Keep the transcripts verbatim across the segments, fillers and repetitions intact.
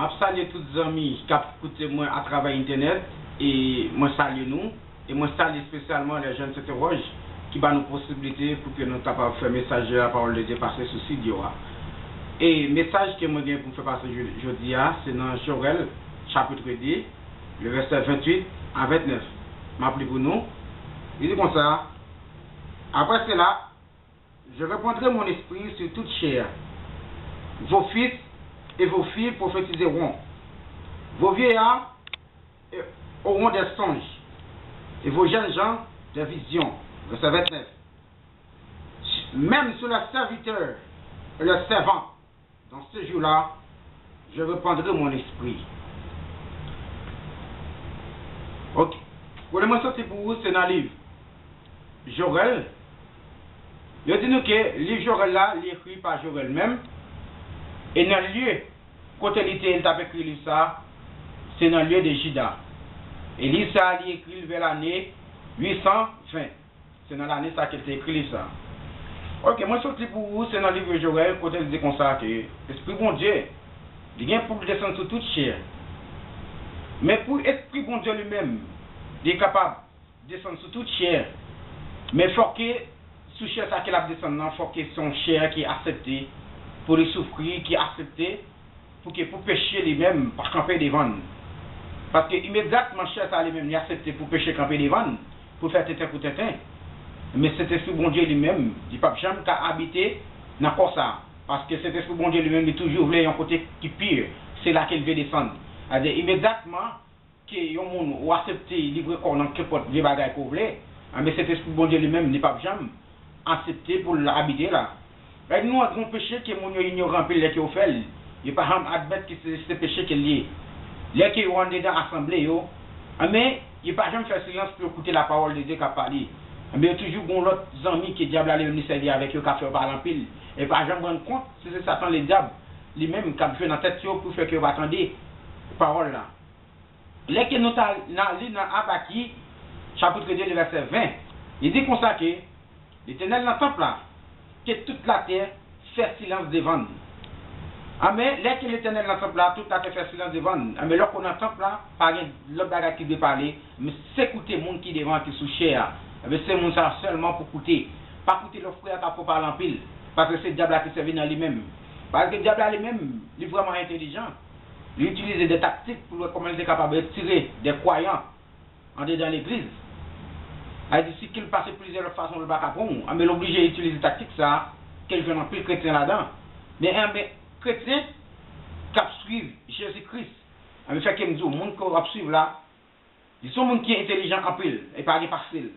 M ap salye tout zanmi k ap koute mwen atravè entènèt, e mwen salye nou, e mwen salye espesyalman les jeunes Sentewòj ki ba nou posiblite pou ke nou kapab fè mesaj de la parole de Dieu pase sou sid yo a. E mesaj ke mwen gen pou m fè pase jodi a, se nan Jorèl, chapit de, le vèsè venntuit a ventnèf. M ap li pou nou. Li di konsa, Après cela, je répandrai mon esprit sur toute chair. Vos fils et vos filles prophétiseront. Vos vieillards auront des songes, et vos jeunes gens des visions. Verset vingt-neuf. Même sur leurs serviteurs et leurs servantes, dans ce jour-là, je répandrai mon esprit. Ok. Kote mwen soti pou ou, se nan liv Jorèl. Yo di nou ke liv Jorèl la, li ekri pa Jorèl menm. E nan lye kote li te ye, l t ap ekri liv sa, se nan lye de Jida. E liv sa, li ekri l vè lane uit san ven. Se nan lane sa ke l te ekri liv sa. Ok, mwen sot li pou ou, se nan liv Jorèl, kote l di konsa ke Espri Bondye, li gen pou l desann sou tout chè. Men pou Espri Bondye li menm, li kapab desann sou tout chè, men fòk ke sou chè sa ke l ap desann nan, fòk ke se yon chè ki aksepte pou li soufri, ki aksepte pou ke pou peche li menm pa kanpe devan l. Paske imedyatman chè sa li menm li aksepte pou peche kanpe devan l, pou l fè tenten pou tenten, men Sentespri Bondye li menm, li p ap janm ka abite nan kò sa. Paske Sentespri Bondye li menm, li toujou vle yon kote ki pi, se la ke l vle desann. Sètadi, imedyatman ke yon moun ou aksepte livre kò w nan kenpòt vye bagay ke w vle, enben Sentespri Bondye li menm, li p ap janm aksepte pou l abite la. Lè nou wè gon peche ke moun yo inyoran anpil lè ke yo fè l, yo pa janm admèt ke se, se peche ke l ye. Lè ke yo anndedan asanble yo, enben, yo pa janm fè silans pou yo koute la parole de Dieu k ap pale. Enben, yo toujou gon lòt zanmi ke dyab la li menm li sèvi avèk yo, k ap fè yo pale anpil. E pa janm rann kont si se Satan Ledyab li menm k ap jwe nan tèt yo pou fè ke yo pa tande pawòl la. Lè ke nou ta nan, li nan Abakik, chapit de, le vèsè ven, li di konsa ke Letènèl nan tanp la, ke tout latè fè silans devan l. Enben, lè ke Letènèl nan tanp la, tout latè fè silans devan l. Enben, lè w nan tanp la, pa gen lòt bagay ki dwe pale, men se koute moun ki devan, ki sou chè a. Enben, se moun sa a sèlman pou koute. Pa koute lòt frè a k ap fè w pale anpil, paske se dyab la ki sèvi nan li menm. Paske dyab la li menm, li vrèman entèlijan. Li itilize de taktik pou l wè kòman li te kapab retire de kwayan andedan legliz. Sa vle di, si ke l pase plizyè lòt fason, l pa ka pran w, enben, l oblije itilize taktik sa a, ke l jwenn anpil kretyen ladan. Men, enben, kretyen k ap swiv Jezi Kris, enben, fè ke m di w, moun ke w ap swiv la, li se yon moun ki entèlijan anpil, e pa gen pase l.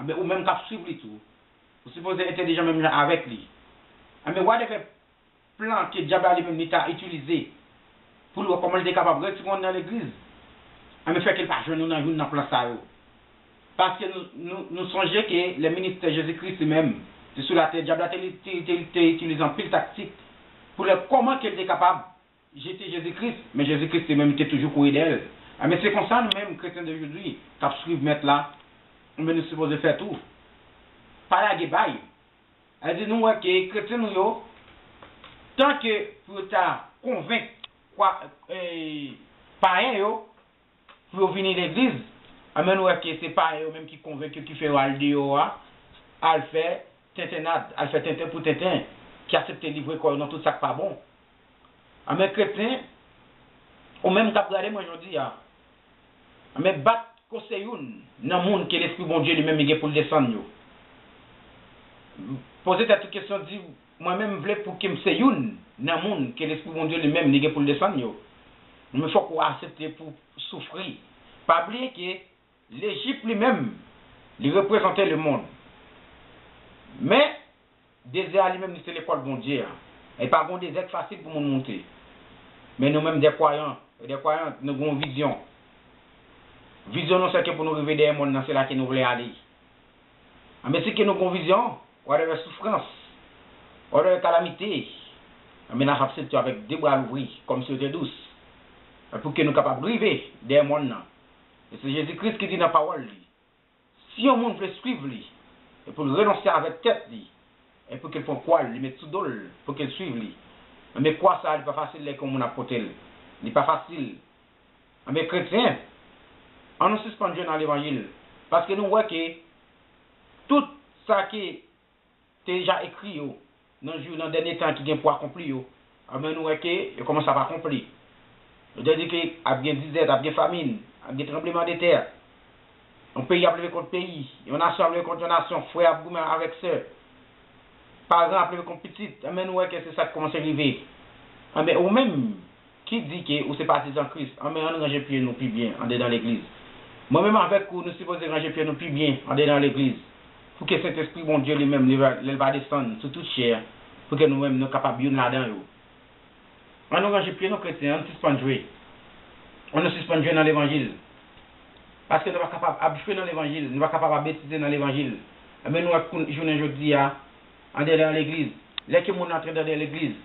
Enben, ou menm k ap swiv li tou, ou sipoze entèlijan menm jan avèk li. Enben, whatever plan ke dyab la li menm li ta itilize pou l wè kòman l te kapab retire w nan legliz, enben, fè ke l pa jwenn ou nan youn nan plan sa yo. Paske nou, nou, nou sonje ke lè ministè Jezi Kris li menm te sou latè, dyab la te, te, te, te itilize anpil taktik pou l wè kòman ke l te kapab jete Jezi Kris, men Jezi Kris li menm te toujou kouri dèyè l. Enben, se konsa nou menm, kretyen de jodi, k ap swiv Mèt la, enben, nou sipoze fè tou. Pa lage bay. Sa vle di, nou wè ke kretyen nou yo, tan ke pou yo ta konvenk kwa, e, payen yo pou yo vini legliz, enben, nou wè ke se payen yo menm ki konvenk yo, ki fè yo al deyò a, al fè tentennad, al fè tenten pou tenten, ki aksepte livre kò yo nan tout sa k pa bon. Enben, kretyen, ou menm k ap gade mwen jodi a, enben, bat ko se youn nan moun ke Lespri Bondye li menm li gen pou l desann yo. Poze tèt ou kesyon, di, mwen menm, m vle pou ke m se youn nan moun ke Lespri Bondye li menm li gen pou l desann yo. Men fòk ou aksepte pou soufri. Pa bliye ke Lejip li menm, li reprezante lemonn. Men, dezè a li menm, li se lekòl Bondye a. E pa gon dezè k fasil pou moun moute. Men nou menm, dè kwayan e dè kwayant, nou gon vizyon. Vizyon nou, se ke pou nou rive dèyè mòn nan, se la ke nou vle ale. Anben, si ke nou gon vizyon, whatever soufrans, whatever kalamite, anben, n ap aksepte yo avèk de bra louvri, kòmsi yo te dous. Pou ke nou kapab rive dèyè mòn nan. E se Jezi Kris ki di nan pawòl li, si yon moun vle swiv li, e pou l renonse avèk tèt li, e pou ke l pran kwa l, li met sou do l, pou ke l swiv li. Men kwa sa a, li pa fasil lè ke yon moun ap pote l. Li pa fasil. Anben, kretyen, ann nou sispann jwe nan levanjil. Paske nou wè ke tout sa ki te deja ekri yo nan jou, nan dènye tan ki gen pou akonpli yo, anben, nou wè ke yo kòmanse ap akonpli. Yo te di ke ap gen dizèt, ap gen famin, ap gen tranbleman de tè. Yon peyi ap leve kont peyi, yon nasyon ap leve kont yon nasyon, frè ap goumen avèk sè, paran ap leve kont pitit. Anben, nou wè ke se sa k kòmanse rive. Anben, ou menm ki di ke ou se patizan Kris, anben, ann ranje pye nou pi byen andedan legliz. Mwen menm avèk ou, nou sipoze ranje pye nou pi byen andedan legliz, pou ke Sentespri Bondye li menm, li va, lè l va desann sou tout chè, pou ke nou menm nou kapab youn ladan yo. Ann nou ranje pye nou, kretyen, ann sispann jwe. Ann nou sispann jwe nan levanjil. Paske nou pa kapab ap jwe nan levanjil, nou pa kapab ap betize nan levanjil. Anben, nou wè koun-, jounen jodi a, andedan legliz, lè ke moun antre andedan legliz,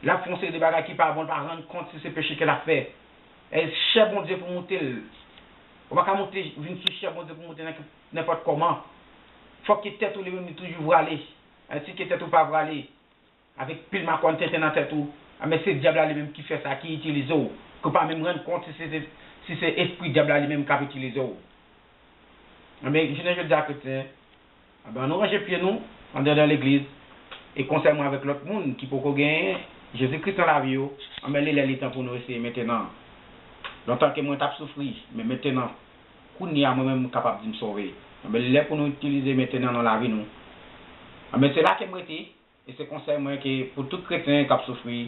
l ap fè yon seri de bagay ki pa bon, l pa rann kont si se peche ke l ap fè. E chè Bondye pou moute l. Ou pa ka moute, vin sou chè Bondye pou moute nenpòt kòman. Fòk ke tèt ou li menm li toujou vwale. E si ke tèt ou pa vwale, avèk pil makòn tenten nan tèt ou, anben, se dyab la li menm ki fè sa, ki itilize w, ke w pa menm rann kont si se, si se espri dyab la li menm k ap itilize w. Anben, jounen jodi a, kretyen, anben, ann nou ranje pye nou andedan legliz, e konsèy mwen avèk lòt moun ki poko genyen Jezi Kris nan lavi yo, anben, li lè, li tan pou nou eseye mentenan. Lontan ke mwen t ap soufri, men mentenan, kounye a, mwen menm, m kapab di m sove. Anben, li lè pou nou itilize mentenan nan lavi nou. Anben, se la ke m rete, e se konsèy mwen ke pou tout kretyen k ap soufri,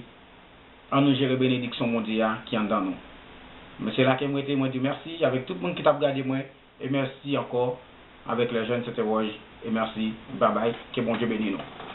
ann nou jere benediksyon Bondye a ki anndan nou. Men se la ke m rete, mwen di mèsi avèk tout moun ki t ap gade mwen, e mèsi ankò avèk les jeunes Sentewòj, e mèsi, babay, ke Bondye beni nou.